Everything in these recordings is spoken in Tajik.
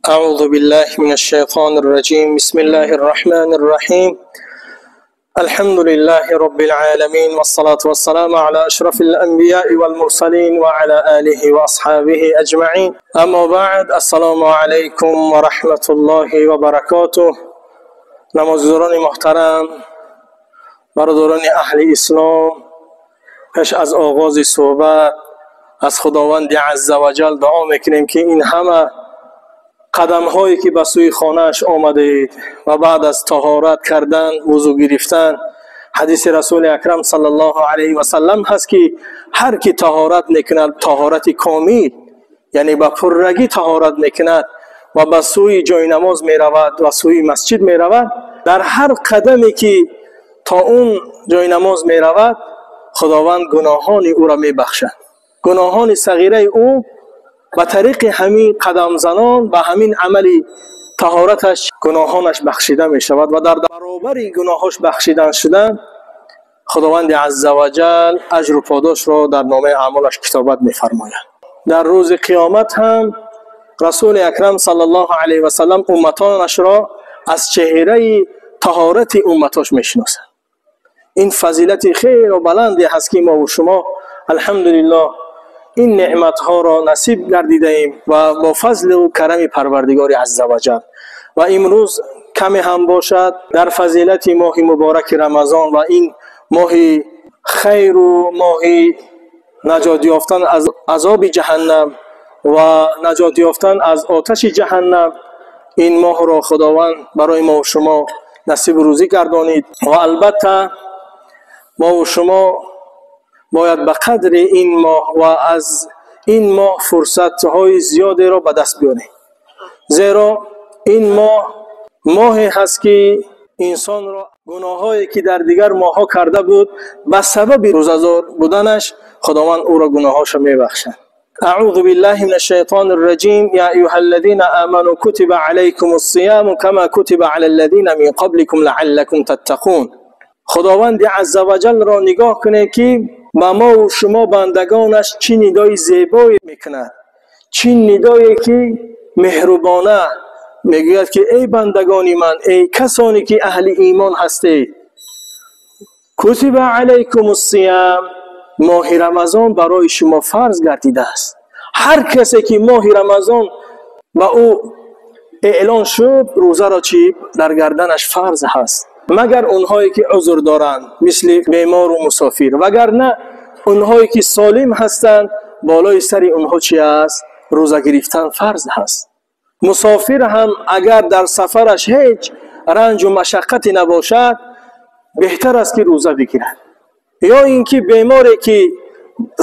أعوذ بالله من الشيطان الرجيم. بسم الله الرحمن الرحيم. الحمد لله رب العالمين، والصلاة والسلام على أشرف الأنبياء والمرسلين وعلى آله وأصحابه أجمعين. أما بعد، السلام عليكم ورحمة الله وبركاته. намозгузорони муҳтарам, бародарони аҳли ислом, пеш аз оғози суҳбат аз Худованди азза ва ҷал дуо мекунем, ки ин ҳама қадамҳое ки ба сӯи хонааш омадаед ва баъд аз таҳорат кардан, вузӯ гирифтан, ҳадиси Расули Акрам саллаллоҳу алайҳи васаллам ҳаст, ки ҳар ки таҳорат мекунад, таҳорати комил, яъне ба пуррагӣ таҳорат мекунад ва ба сӯи ҷои намоз меравад ва сӯи масҷид меравад, дар ҳар қадаме ки то он ҷои намоз меравад, Худованд гуноҳони ӯро мебахшад. Гуноҳони сағираи ӯ ба тариқи ҳамин қадамзанон, ба ҳамин амали таҳораташ гуноҳонаш бахшида мешавад ва дар баробари гуноҳош бахшидан шудан, Худованди азза ва ҷал аҷру подошро дар номаи аъмолаш китобат мефармояд. Дар рӯзи қиёмат ҳам Расули Акрам саллаллоҳу алайҳи васаллам умматонашро аз чеҳраи таҳорати умматош мешиносад. Ин фазилати хеле баланде ҳаст, ки мо ва шумо алҳамдулиллоҳ ин неъматҳоро насиб гардидаем ва бо фазлу карами Парвардигори азза ва ҷал. Ва имрӯз каме ҳам бошад дар фазилати моҳи мубораки Рамазон ва ин моҳи хайру моҳи наҷот ёфтан аз азоби ҷаҳаннам ва наҷот ёфтан аз оташи ҷаҳаннам, ин моҳро Худованд барои мо ва шумо насиб рӯзӣ гардонид. Ва албатта мо ва шумо бояд ба қадри ин моҳ ва аз ин моҳ фурсатҳои зиёдеро ба даст биёрем, зеро ин моҳ моҳе ҳаст, ки инсонро гуноҳҳое ки дар дигар моҳҳо карда буд, ба сабаби рӯзадор буданаш Худованд ӯро гуноҳҳошо мебахшад. أعوذ بالله من الشيطان الرجيم. يا أيها الذين آمنوا كتب عليكم الصيام كما كتب على الذين من قبلكم لعلكم تتقون. Худованди азза ва ҷалро нигоҳ кунед, ки ба мо ва шумо бандагонаш чӣ нидои зебое мекунад, чӣ нидое ки меҳрубона мегӯяд, ки эй бандагони ман, эй касоне ки аҳли имон ҳастед, кутиба алайкум ассиям, моҳи Рамазон барои шумо фарз гардидааст. Ҳар касе ки моҳи Рамазон ба ӯ эълон шуд, рӯзаро чӣ дар гарданаш фарз ҳаст, магар онҳое ки узр доранд, мисли бемору мусофир, вагарна онҳое ки солим ҳастанд, болои сари онҳо чи аст? Рӯза гирифтан фарз ҳаст. Мусофир ҳам агар дар сафараш ҳеҷ ранҷу машаққате набошад, беҳтар аст ки рӯза бигирад. Ё ин ки беморе ки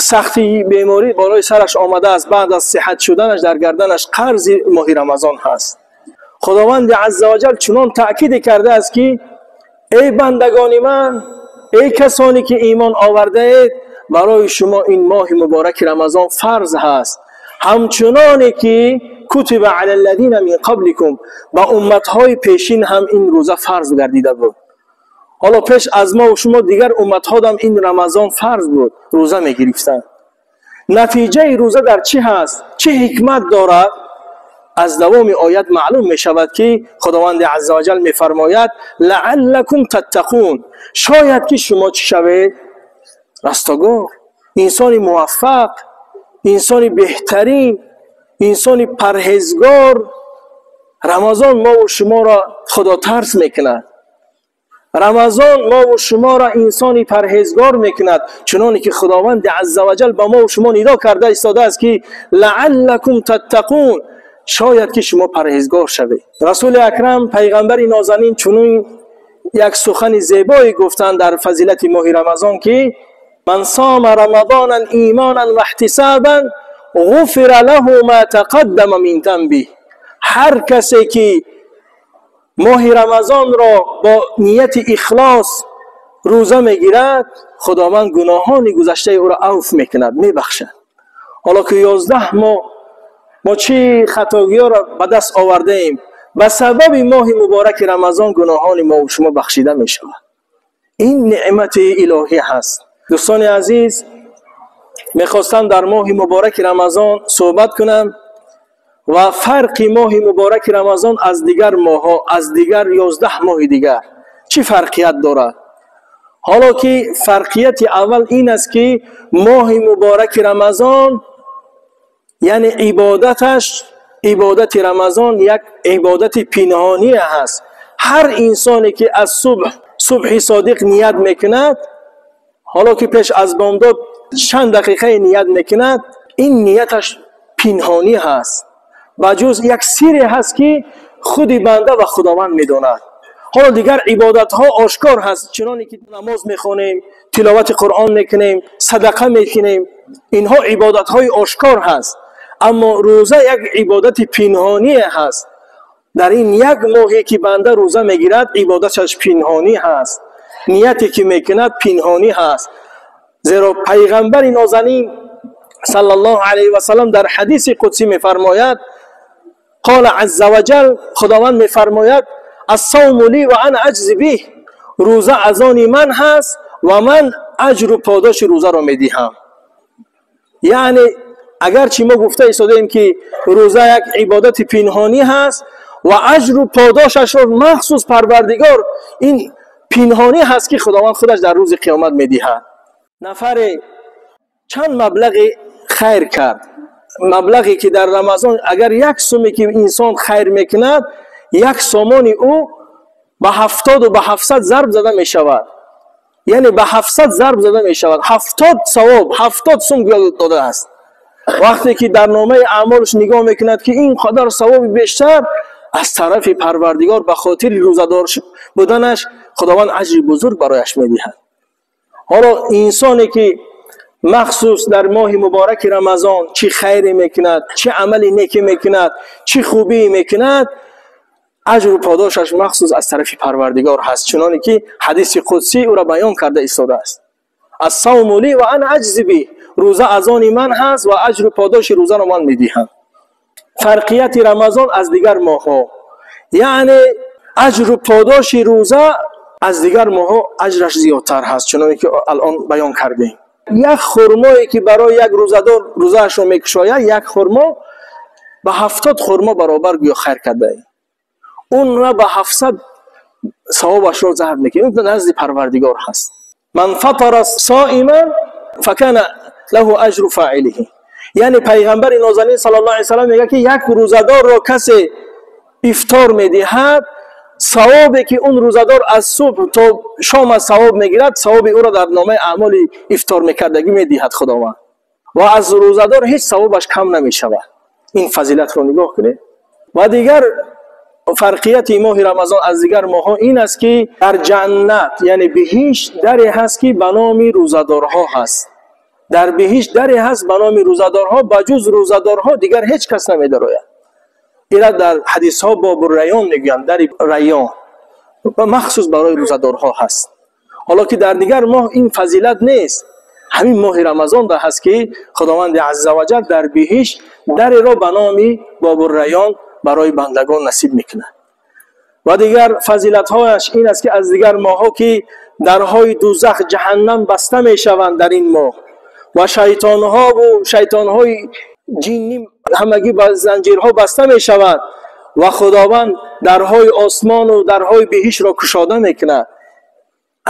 сахтии беморӣ болои сараш омадааст, баъд аз сиҳат шуданаш дар гарданаш қарзи моҳи Рамазон ҳаст. Худованди азза ва ҷал чунон таъкиде кардааст, ки эй бандагони ман, эй касоне ки имон овардаед, барои шумо ин моҳи мубораки Рамазон фарз ҳаст, ҳамчуноне ки кутиба ала аллазина мин қабликум, ба умматҳои пешин ҳам ин рӯза фарз гардида буд. Ҳоло пеш аз мо ва шумо дигар умматҳодам ин Рамазон фарз буд, рӯза мегирифтанд. Натиҷаи рӯза дар чӣ ҳаст? Чӣ ҳикмат дорад? Аз давоми оят маълум мешавад, ки Худованди азза ва ҷал мефармояд: лааллакум таттақун, шояд ки шумо чӣ шавед? Растогор, инсони муваффақ, инсони беҳтарин, инсони парҳезгор. Рамазон мо ва шуморо худотарс мекунад. Рамазон мо ва шуморо инсони парҳезгор мекунад, чуноне ки Худованди азза ва ҷал ба мо ва шумо нидо карда истодааст, ки лааллакум таттақун, шояд ки шумо парҳезгор шавед. Расули Акрам, пайғамбари нозанин, чунин як сухани зебое гуфтанд дар фазилати моҳи Рамазон, ки ман сома рамазонан имонан ва иҳтисабан ғуфира лаҳу ма тақаддама мин занбиҳ. Ҳар касе ки моҳи Рамазонро бо нияти ихлос рӯза мегирад, Худованд гуноҳони гузаштаи ӯро авф мекунад, мебахшад. Ҳоло ки 11 моҳ мо чӣ хатогиҳоро ба даст овардаем, ба сабаби моҳи мубораки Рамазон гуноҳони мо ва шумо бахшида мешавад. Ин неъмати илоҳӣ ҳаст. Дӯстони азиз, мехостам дар моҳи мубораки Рамазон суҳбат кунам. Ва фарқи моҳи мубораки Рамазон аз дигар моҳҳо, аз дигар 11 моҳи дигар чӣ фарқият дорад? Ҳоло ки фарқияти аввал ин аст, ки моҳи мубораки Рамазон, яъне ибодаташ, ибодати Рамазон як ибодати пинҳонӣ ҳаст. Ҳар инсоне ки аз субҳи содиқ ният мекунад, ҳоло ки пеш аз бомдод чанд дақиқае ният мекунад, ин нияташ пинҳонӣ ҳаст. Ба ҷуз як сире ҳаст, ки худи банда ва Худованд медонад. Ҳоло дигар ибодатҳо ошкор ҳаст, чуноне ки намоз мехонем, тиловати Қуръон мекунем, садақа мекунем, инҳо ибодатҳои ошкор ҳаст. Аммо рӯза як ибодати пинҳонӣ ҳаст. Дар ин як моҳе ки банда рӯза мегирад, ибодаташ пинҳонӣ ҳаст, нияте ки мекунад пинҳонӣ ҳаст. Зеро пайғамбари нозанин саллаллоҳу алайҳи васаллам дар ҳадиси қудсӣ мефармояд: қола азза ва ҷал, Худованд мефармояд: ассавму ли ва ана аҷзи биҳ, рӯза аз они ман ҳаст ва ман аҷру подоши рӯзаро медиҳам. Яъне агарчи мо гуфта истодаем, ки рӯза як ибодати пинҳонӣ ҳаст ва аҷру подошашро махсус Парвардигор, ин пинҳонӣ ҳаст, ки Худованд худаш дар рӯзи қиёмат медиҳад. Нафаре чанд маблағи хайр кард, маблағе ки дар Рамазон агар як суме ки инсон хайр мекунад, як сомони ӯ ба 70 ба 700 зарб зада мешавад, яъне ба 700 зарб зада мешавад, 70 савоб, 70 сум гӯё додааст. Вақте ки дар номаи аъмолаш нигоҳ мекунад, ки ин қадар савоби бештар аз тарафи Парвардигор ба хотири рӯзадор буданаш Худованд аҷри бузург барояш медиҳад. Ҳоло инсоне ки махсус дар моҳи мубораки Рамазон чӣ хайре мекунад, чӣ амали неке мекунад, чӣ хубие мекунад, аҷру подошаш махсус аз тарафи Парвардигор ҳаст, чуноне ки ҳадиси қудсӣ ӯро баён карда истодааст: ассавму ли ва ана аҷзи биҳ, рӯза аз они ман ҳаст ва аҷру подоши рӯзаро ман медиҳам. Фарқияти Рамазон аз дигар моҳҳо, яъне аҷру подоши рӯза аз дигар моҳҳо аҷраш зиёдтар ҳаст, чуноне ки алон баён кардем. Як хурмое ки барои як рӯзадор рӯзаашро мекушояд, як хурмо ба 70 хурмо баробар гӯё хайр кардаем, онро ба 700 савобашро зарб мекунем, назди Парвардигор ҳаст. Ман фатара соиман факана лаҳу аҷру фаилиҳи, яъне пайғамбари нозанин саллаллоҳу алайҳи васаллам мегӯяд, ки як рӯзадорро касе ифтор медиҳад, савобе ки он рӯзадор аз субҳ то шом аз савоб мегирад, савоби ӯро дар номаи аъмоли ифтор мекардагӣ медиҳад Худованд, ва аз рӯзадор ҳеҷ савобаш кам намешавад. Ин фазилатро нигоҳ кунед. Ва дигар фарқияти моҳи Рамазон аз дигар моҳҳо ин аст, ки дар ҷаннат, яъне биҳишт, даре ҳаст, ки ба номи рӯзадорҳо ҳаст. Дар биҳишт даре ҳаст ба номи рӯзадорҳо, ба ҷуз рӯзадорҳо дигар ҳеҷ кас намедарояд. Ира дар ҳадисҳо бобу райён мегӯянд, дари райён махсус барои рӯзадорҳо ҳаст. Ҳоло ки дар дигар моҳ ин фазилат нест, ҳамин моҳи Рамазон да ҳаст, ки Худованди азза ва ҷал дар биҳишт дареро ба номи бобу райён барои бандагон насиб мекунад. Ва дигар фазилатҳояш ин аст, ки аз дигар моҳҳо ки дарҳои дузах, ҷаҳаннам баста мешаванд дар ин моҳ ва шайтонҳову шайтонҳои ҷиннӣ ҳамагӣ ба занҷирҳо баста мешаванд ва Худованд дарҳои осмону дарҳои биҳиштро кушода мекунад.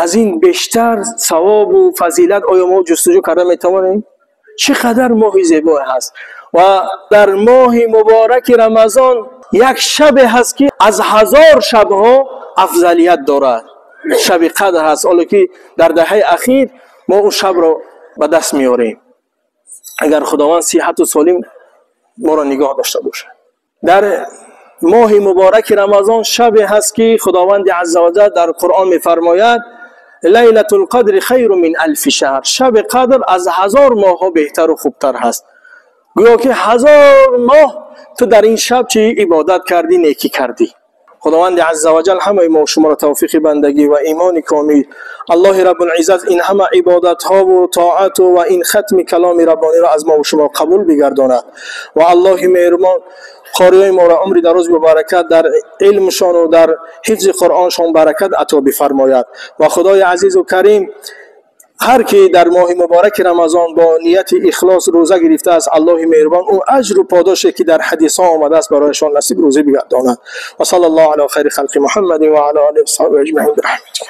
Аз ин бештар савобу фазилат оё мо ҷустуҷӯ карда метавонем? Чӣ қадар моҳи зебое ҳаст! Ва дар моҳи мубораки Рамазон як шабе ҳаст, ки аз 1000 шабҳо афзалият дорад. Шаби қадр ҳаст, ҳоло ки дар даҳаи ахир мо он шабро ба даст меорем, агар Худованд сиҳату солим моро нигоҳ дошта бошад. Дар моҳи мубораки Рамазон шабе ҳаст, ки Худованди азза ва ҷал дар Қуръон мефармояд: лайлатул қадри хайру мин алфи шаҳр, шаби қадр аз 1000 моҳҳо беҳтару хубтар ҳаст. Гӯё ки 1000 моҳ ту дар ин шаб чӣ ибодат кардӣ, некӣ кардӣ. Худованди азза ва ҷал ҳамаи мо шуморо тавфиқи бандагӣ ва имони комил, Аллоҳи раббулиззат ин ҳама ибодатҳову тоату ва ин хатми каломи раббониро аз мо шумо қабул бигардонад ва Аллоҳи меҳрубон қориёи моро умри дароз бо баракат дар илмшону дар ҳифзи Қуръоншон баракат ато бифармояд ва Худои азизу карим. Ҳар ки дар моҳи мубораки Рамазон бо нияти ихлос рӯза гирифтааст, Аллоҳи меҳрубон ӯ аҷру подоше ки дар ҳадисҳо омадааст, барояшон насиб рӯзӣ бигардонад. Ва салла Аллоҳу ала хайри халқи Муҳаммадин ва ала олиҳи ва саҳбиҳи аҷмаин бирахматик.